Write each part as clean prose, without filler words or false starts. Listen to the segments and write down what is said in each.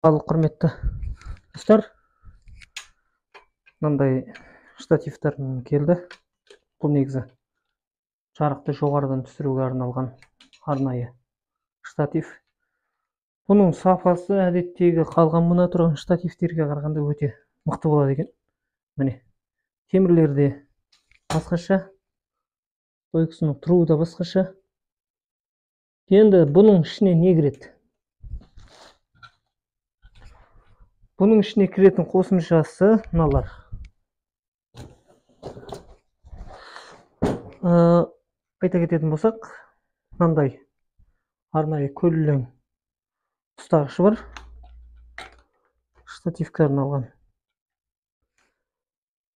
Ал құрметті достар, мынандай штативтер келді. Бұл негізі жарықты жоғарыдан түсіруге арналған арнайы штатив. Бұның сапасы әдеттегі қалған мына тұрған штативтерге қарағанда өте мықты болады екен. Міне, темірлері де басқаша, стойкасының тұруы да басқаша. Енді бұның ішіне не кіреді? Бұның ішіне кіретін қосымшасы мыналар. Айта кететін болсақ, мынандай арнайы көлденең ұстағышы бар, штативке арналған.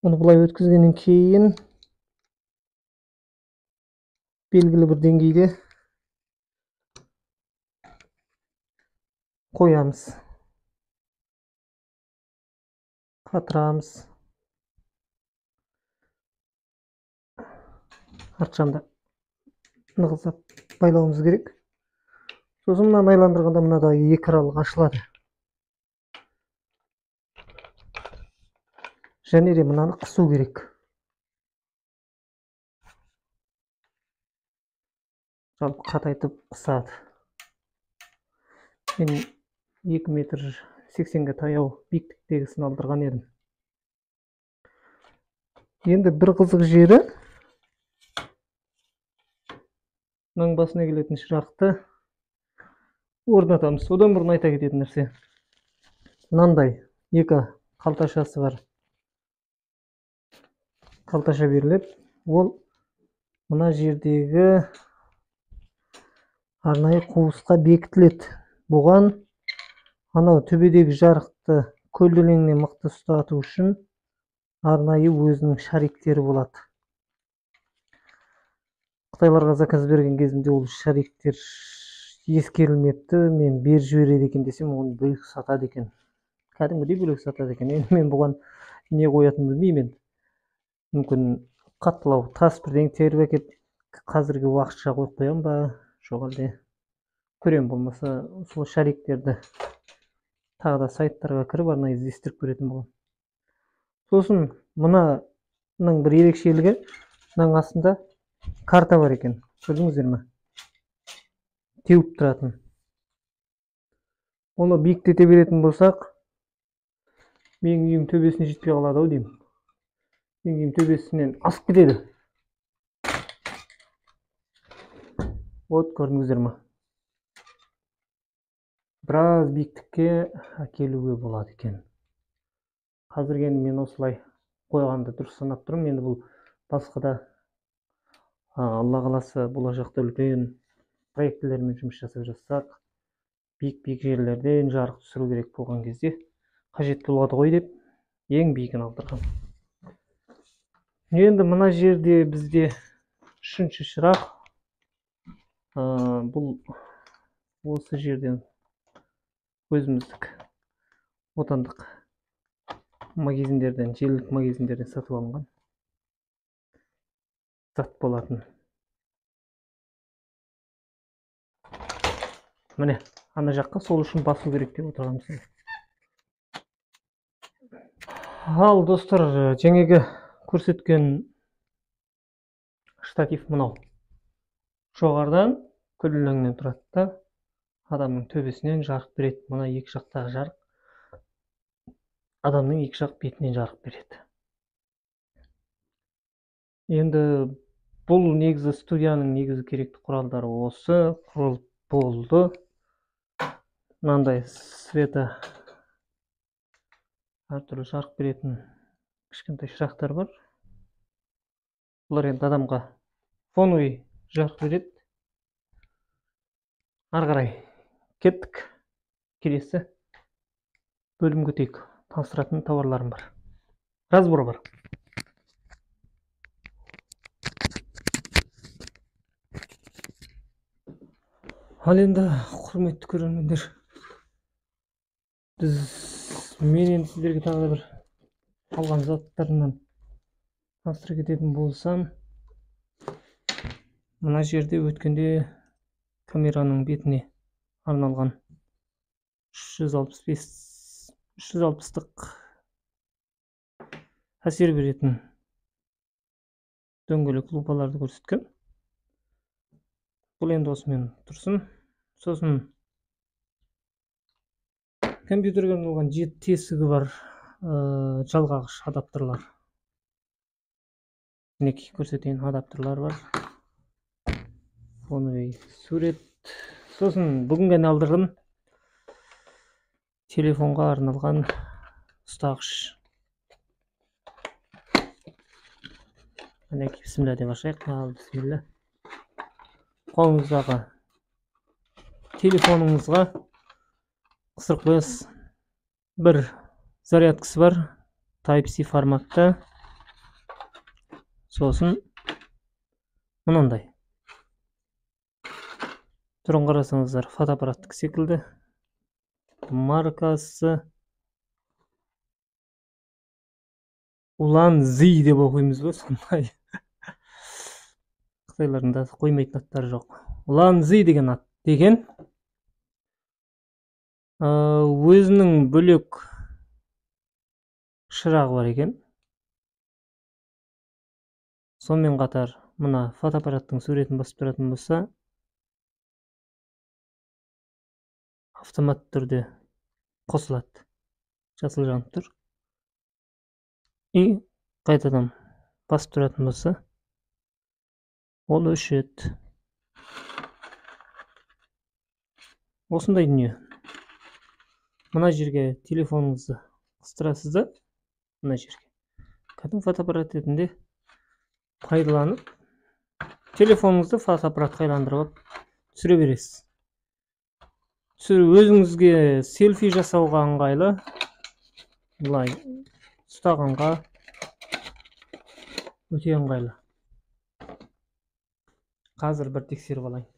Оны былай өткізгеннен кейін белгілі бір деңгейде қоямыз, қатырамыз. Арт жағында нығыздап байлауымыз керек. Сосын мынаны айландырғанда мынада екі аралық ашылады. Және де мынаны қысу керек. Жалпы қатайтып қысады. Мен 2 метр 80-ге таяу биіктіктегісін алдырған едім. Енді бір қызық жері, мынаның басына келетін шырақты орнатамыз. Одан бұрын айта кететін нәрсе, мынандай екі қалташасы бар. Қалташа беріледі. Ол мына жердегі арнайы қуысқа бекітіледі. Бұған анау төбедегі жарықты көлденеңіне мықты ұстату үшін арнайы өзінің шариктері болады. Қытайларға заказ берген кезімде ол шариктер ескерілмепті. Мен беріп жібереді екен десем, оны бөлек сатады екен. Кәдімгідей бөлек сатады екен. Енді мен бұған не қоятынын білмеймін. Мүмкін қаттылау тас бірдеңе теріп әкеп қазіргі уақытша қойып қоямын ба, жоқ әлде көремін. Болмаса сол шариктерді тағы да сайттарға кіріп арнайы іздестіріп көретін боламын. Сосын мынаның бір ерекшелігі, мынаның астында карта бар екен. Көрдіңіздер ме? Теуіп тұратын. Оны биіктете беретін болсақ, менің үйім төбесіне жетпей қалады ау деймін. Менің үйім төбесінен асып кетеді. Вот, көрдіңіздер ме? Біраз биіктікке әкелуге болады екен. Қазіргі енді мен осылай қойғанды дұрыс санап тұрмын. Енді бұл басқа да Алла қаласа болашақта үлкен проектілермен жұмыс жасап жатсақ, биік-биік жерлерден жарық түсіру керек болған кезде қажет болады ғой деп ең биігін алдырған. Енді мына жерде бізде үшінші шырақ. Бұл осы жерден өзіміздік отандық магазиндерден, желілік магазиндерден сатып алынған зат болатын. Міне, ана жаққа сол үшін басу керек деп отырғанбыз. Ал достар, жаңағы көрсеткен штатив мынау. Жоғарыдан көлденеңнен тұрады да, адамның төбесінен жарық береді. Мына екі жақтағы жарық адамның екі жақ бетінен жарық береді. Енді бұл негізі студияның негізі керекті құралдары осы құрылып болды. Мынандай света әртүрлі жарық беретін кішкентай шырақтар бар. Бұлар енді адамға фоновый жарық береді. Ары қарай кеттік. Келесі бөлімге өтейік. Таныстыратын тауарларым бар. Разбор бар. Ал енді құрметті көрермендер, мен енді сіздерге тағы да бір алған заттарынан таныстыра кететін болсам, мына жерде өткенде камераның бетіне арналған 365 360-тық әсер беретін дөңгелек лупаларды көрсеткен. Бұл енді осымен тұрсын. Сосын компьютерге арналған 7 тесігі бар жалғағыш адаптерлар. Мінекей көрсетейін, адаптерлар бар. Фоновый сурет. Сосын бүгін ғана алдырдым. Телефонға арналған ұстағыш. Мінекей, бісміллә деп ашайық. Ал, бісміллә. Қолыңыздағы телефоныңызға қыстырып қоясыз. Бір зарядкасы бар, Type-C форматта. Сосын мынандай. Түрін қарасаңыздар, фотоаппараттікі секілді. Маркасы Уланзи деп оқимыз ба сондай. Қытайлардың да қоймайтын аттары жоқ. Уланзи деген ат деген. Өзінің бөлек шырағы бар екен. Сонымен қатар мына фотоаппараттың суретін басып тұратын болса, автомат түрде қосылады. Жасыл жанып тұр. И қайтадан басып тұратын болса, ол өшеді. Осындай дүние. Мына жерге телефоныңызды қыстырасыз да, мына жерге кәдімгі фотоаппарат ретінде пайдаланып, телефоныңызды фотоаппаратқа айландырып алып түсіре бересіз. Өзіңізге селфи жасауға ыңғайлы, былай ұстағанға өте ыңғайлы. Қазір бір тексеріп алайын.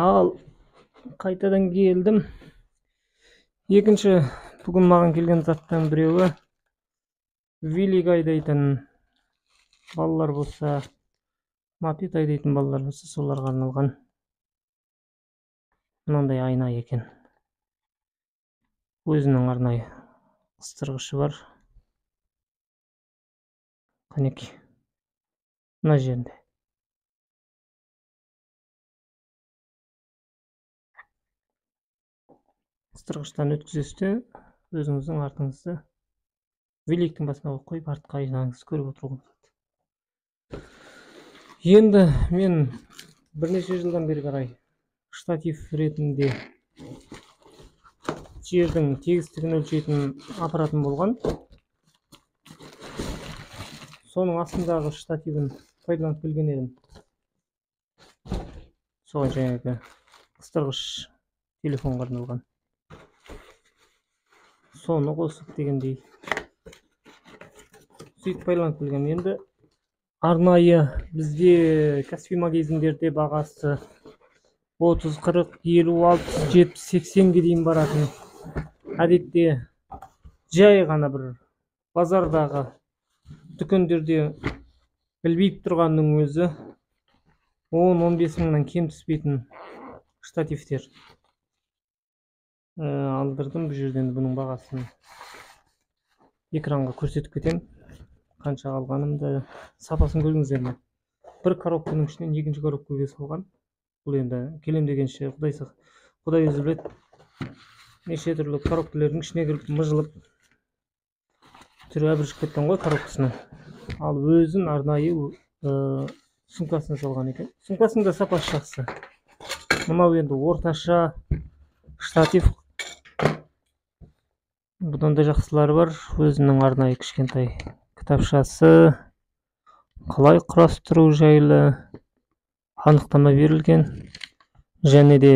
Ал, қайтадан келдім. Екінші бүгін маған келген заттан біреуі велик айдайтын балалар болса, мопед айдайтын балалар болса, соларға арналған мынандай айна екен. Өзінің арнайы қыстырғышы бар. Қанеки, мына жерінде. Қыстырғыштан өткізесіз де, өзіңіздің артыңызды великтің басына қойып, артқы айнаңызды көріп отыруға болады. Енді мен бірнеше жылдан бері қарай штатив ретінде жердің тегістігін өлшейтін аппаратым болған. Соның астындағы штативін пайдаланып келген едім. Соған жаңағы қыстырғыш телефонға арналған. Соны қосып дегендей сөйтіп пайдаланып келген. Енді арнайы бізде Каспий магазиндерде бағасы 30, 40, 50, 60, 70, 80-ге дейін баратын. Әдетте жай ғана бір базардағы дүкендерде ілбиіп тұрғанның өзі 10-15 мыңнан кем түспейтін штативтер алдырдым. Бұл жерден бұның бағасын экранға көрсетіп кетемін. Қанша алғанымды, сапасын көрдіңіздер ме? Бір коробканың ішінен екінші коробкаға салған. Бұл енді келем дегенше Құдай өзі біледі, неше түрлі коробкалердің ішіне кіріп мыжылып түрі әбіржіп кеткен ғой коробкасының. Ал өзін арнайы сумкасына салған екен. Сумкасының да сапасы жақсы. Мынау енді орташа штатив. Бұдан да жақсылары бар. Өзінің арнайы кішкентай кітапшасы, қалай құрастыру жайлы анықтама берілген. Және де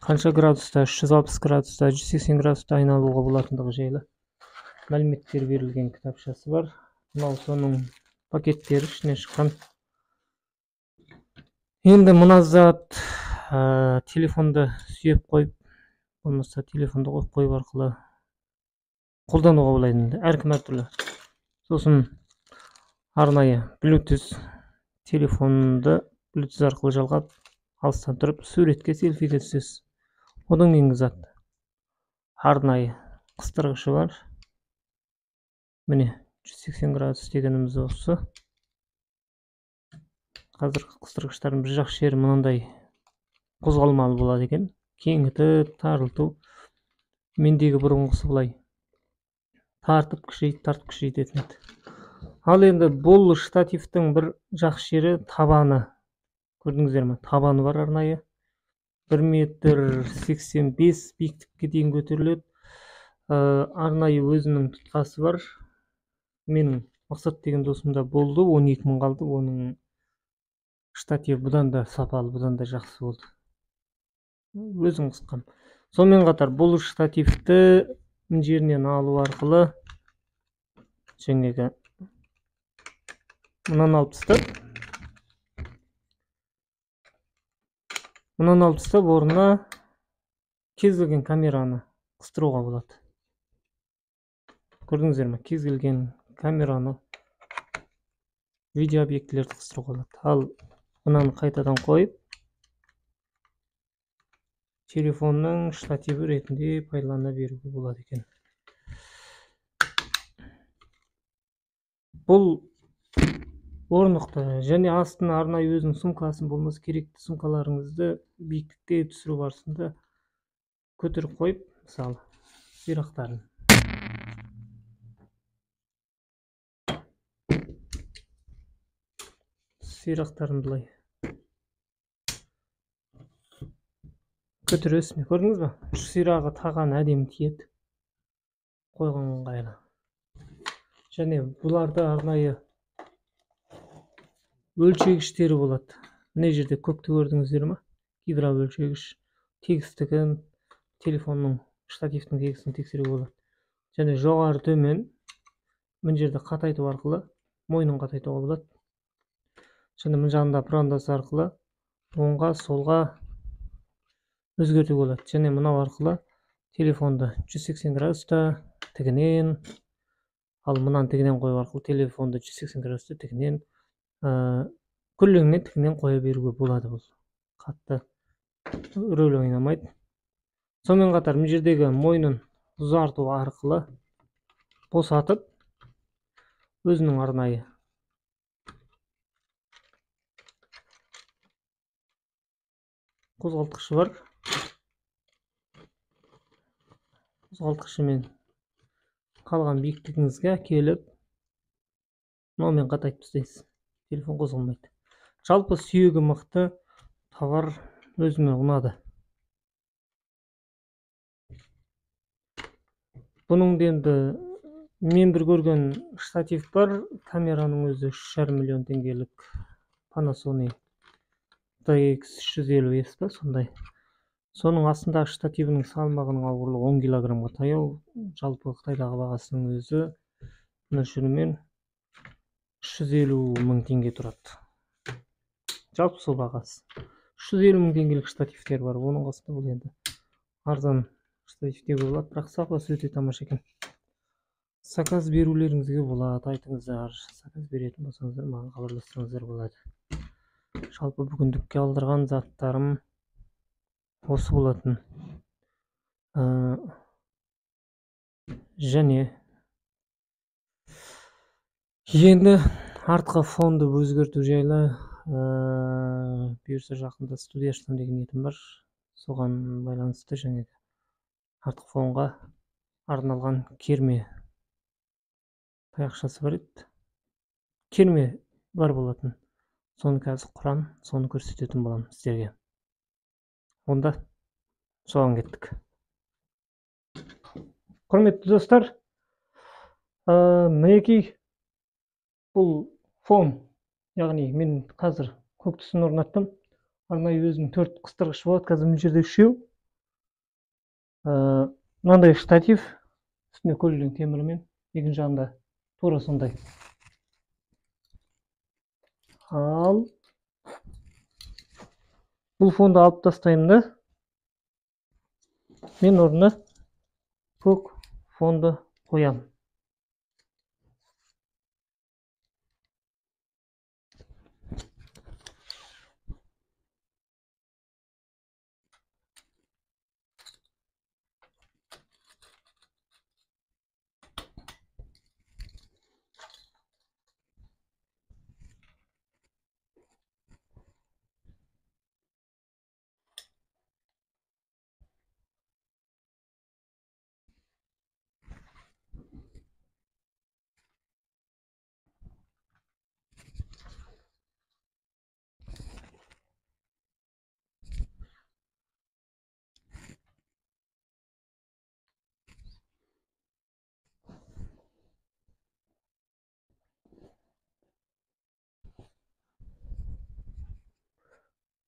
қанша градуста, 360 градуста, 180 градуста айналуға болатындығы жайлы Мәліметтер берілген кітапшасы бар. Мынау соның пакеттері ішінен шыққан. Енді мына зат телефонды сүйеп қойып, болмаса телефонды қойып қойып арқылы қолдануға болады. Әркім әртүрлі. Сосын арнайы Bluetooth телефонды Bluetooth арқылы жалғап, алыстан тұрып суретке, селфиге түсесіз. Одан кейінгі зат арнайы қыстырғышы бар. Міне 180 градус дегеніміз осы. Қазір қыстырғыштардың бір жақсы жері мынандай қозғалмалы болады екен. Кеңітіп, тарылту. Мендегі бұрынғысы былай тартып кішірейт, тартып кішірейтетін еді. Ал енді бұл штативтің бір жақсы жері табаны. Көрдіңіздер ме? Табаны бар арнайы. 1 метр 85 биіктікке дейін көтеріледі. Арнайы өзінің тұтқасы бар. Менің Мақсат деген досымда болды, 12 мың қалды. Оның штативі бұдан да сапалы, бұдан да жақсы болды. Өзім қысқам. Сонымен қатар бұл штативті мына жерінен алу арқылы жаңағы мынаны алып тастап, мынаны алып тастап орнына кез келген камераны қыстыруға болады. Көрдіңіздер ме? Кез келген камераны, видео объектілерді қыстыруға болады. Ал мынаны қайтадан қойып, телефонның штативі ретінде пайдалана беруге болады екен. Бұл орнықты және астына арнайы өзінің сумкасын, болмаса керекті сумкаларыңызды биіктікте түсіру барысында көтеріп қойып, мысалы, сирақтарын. Сирақтарын былай көтересіз. Көрдіңіз бе? Үш сирағы таған әдемі тиеді. Қойған ыңғайлы. Және бұларда арнайы өлшегіштері болады. Мына жерде көкті көрдіңіздер ме? Гидроөлшегіш тегістігін, телефонның штативтің тегістігін тексеруге болады. Және жоғары төмен мына жерде қатайту арқылы мойнын қатайтуға болады. Және мына жағында бұрандасы арқылы оңға, солға өзгертуге болады. Және мынау арқылы телефонды 180 градуста тігінен, ал мынаны тігінен қою арқылы телефонды 180 градуста тігінен, күлліңнен тігінен қоя беруге болады. Бұл қатты рөл ойнамайды. Сонымен қатар мына жердегі мойнын ұзарту арқылы босатып, өзінің арнайы қозғалтқышы бар. Қозғалтқышымен қалған биіктігіңізге келіп, мынаумен қатайтып тастайсыз. Телефон қозғалмайды. Жалпы сүйегі мықты, товар өзіме ұнады. Бұның енді мен бір көрген штатив бар, камераның өзі 3,5 миллион теңгелік Panasonic DX350S па сондай. Соның астындағы штативінің салмағының ауырлығы 10 килограммға таяу. Жалпы Қытайдағы бағасының өзі мөлшерімен 350 мың теңге тұрады. Жалпы сол бағасы. 350 мың теңгелік штативтер бар. Оның қасында бұл енді арзан штатив деуге болады, бірақ сапасы өте тамаша екен. Заказ берулеріңізге болады, айтыңыздар. Заказ беретін болсаңыздар, маған хабарлассаңыздар болады. Жалпы бүгіндікке алдырған заттарым осы болатын. Және енді артқы фонды өзгерту жайлы бұйырса жақында студия ашсам деген ниетім бар. Соған байланысты және артқы фонға арналған керме таяқшасы бар еді. Керме бар болатын. Соны қазір құрам, соны көрсететін боламын сіздерге. Онда соған кеттік. Құрметті достар, мінекей бұл фон, яғни мен қазір көк түсін орнаттым. Арнайы өзінің 4 қыстырғышы болады, қазір мына жерде 3. Мынандай штатив, үстіне көлденең темірмен. Екінші жағында тура сондай. Ал бұл фонды алып тастаймын да, мен орнына көк фонды қоямын.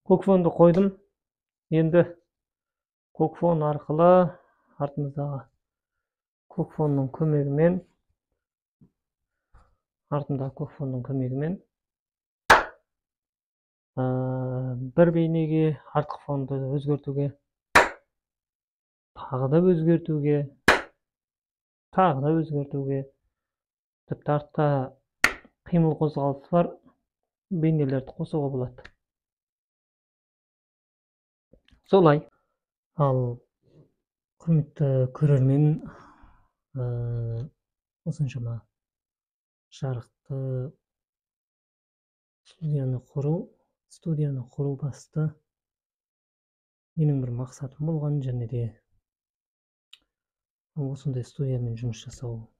Көк фонды қойдым. Енді көк фон арқылы артымыздағы көк фонның көмегімен, артындағы көк фонның көмегімен бір бейнеге артқы фонды өзгертуге, тағы да өзгертуге, тағы да өзгертуге, тіпті артта қимыл қозғалысы бар бейнелерді қосуға болады. Солай. Ал құрметті көрермен, осыншама жарықты студияны құру басты менің бір мақсатым болған, және де осындай студиямен жұмыс жасау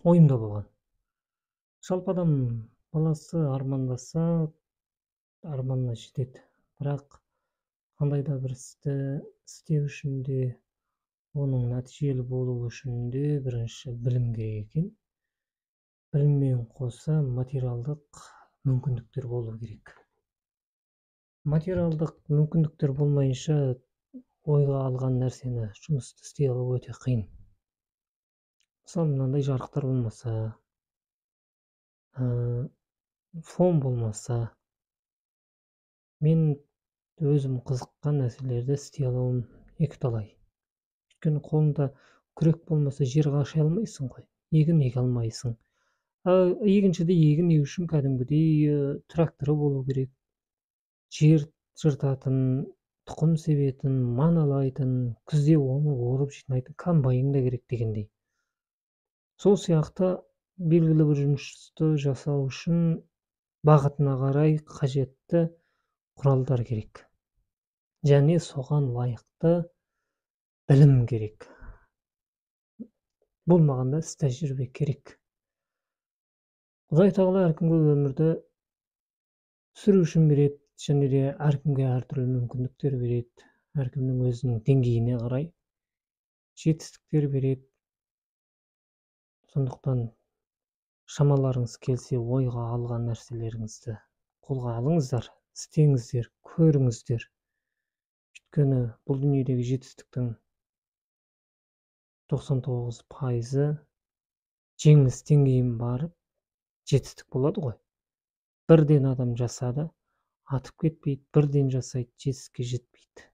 ойымда болған. Жалпы адам баласы армандаса, арманына жетеді. Бірақ қандай да бір істі істеу үшін де, оның нәтижелі болуы үшін де бірінші білім керек екен. Біліммен қоса материалдық мүмкіндіктер болу керек. Материалдық мүмкіндіктер болмайынша ойға алған нәрсені, жұмысты істей алу өте қиын. Мысалы, мынандай жарықтар болмаса, фон болмаса, мен өзім қызыққан нәрселерді істей алуым екіталай. Өйткені қолында күрек болмаса жер қашай алмайсың ғой, егін еге алмайсың. Егіншіде егін егу үшін кәдімгідей тракторы болу керек. Жер жыртатын, тұқым себетін, маналайтын, күзде оны орып жинайтын комбайн да керек дегендей. Сол сияқты белгілі бір жұмысты жасау үшін бағытына қарай қажетті құралдар керек. Және соған лайықты білім керек. Болмағанда іс тәжірибе керек. Құдай тағала әркімге өмірді сүру үшін береді, және де әркімге әртүрлі мүмкіндіктер береді, әркімнің өзінің деңгейіне қарай жетістіктер береді. Сондықтан шамаларыңыз келсе ойға алған нәрселеріңізді қолға алыңыздар, істеңіздер, көріңіздер. Өйткені бұл дүниедегі жетістіктің 99%-ы жеңілістен кейін барып жетістік болады ғой. Бірден адам жасады, атып кетпейді, бірден жасайды, жетістікке жетпейді.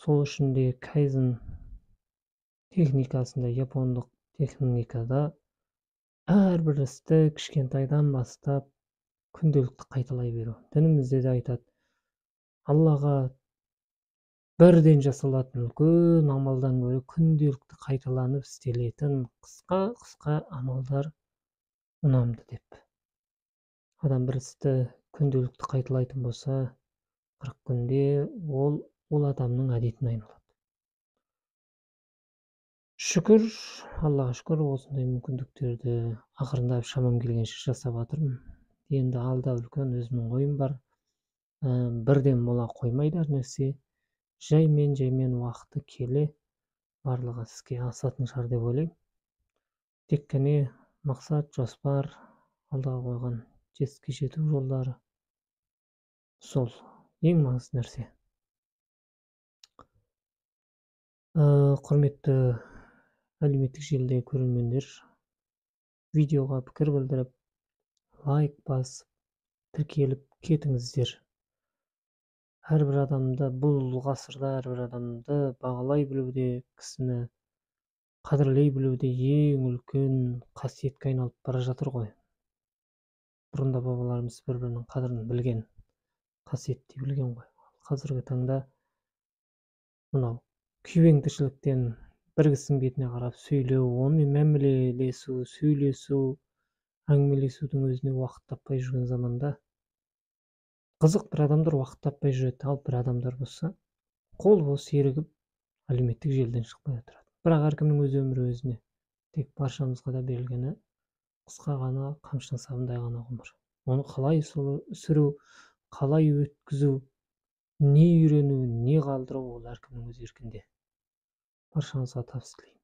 Сол үшін де кайдзен техникасында, япондық техникада әрбір істі кішкентайдан бастап күнделікті қайталай беру. Дінімізде де айтады, Аллаға бірден жасалатын үлкен амалдан гөрі күнделікті қайталанып істелетін қысқа-қысқа амалдар ұнамды деп. Адам бір істі күнделікті қайталайтын болса, 40 күнде ол адамның әдетіне айналады. Шүкір, Аллаға шүкір, осындай мүмкіндіктерді ақырындап шамам келгенше жасап жатырмын. Енді алда үлкен өзімнің ойым бар. Бірден бола қоймайды әр нәрсе. Жаймен-жаймен уақыты келе барлығы іске асатын шығар деп ойлаймын. Тек қана мақсат, жоспар, алдаға қойған жетістікке жету жолдары сол ең маңызды нәрсе. Құрметті Әлеуметтік желідегі көрермендер видеоға пікір білдіріп, лайк басып, тіркеліп кетіңіздер. Әрбір адамды бұл ғасырда әрбір адамды бағалай білуде, кісіні қадірлей білуде ең үлкен қасиетке айналып бара жатыр ғой. Бұрында бабаларымыз бір-бірінің қадірін білген, қасиеттей білген ғой. Қазіргі таңда мынау күйбең тіршіліктен бір кісінің бетіне қарап сөйлеу, онымен мәмілелесу, сөйлесу, әңгімелесудің өзіне уақыт таппай жүрген заманда қызық, бір адамдар уақыт таппай жүреді, ал бір адамдар болса қол бос ерігіп әлеуметтік желіден шықпай отырады. Бірақ әркімнің өз өмірі өзіне. Тек баршамызға да берілгені қысқа ғана, қамшының сабындай ғана ғұмыр. Оны қалай сүру, қалай өткізу, не үйрену, не қалдыру, ол әркімнің өз еркінде. Баршаңызға табыс тілеймін.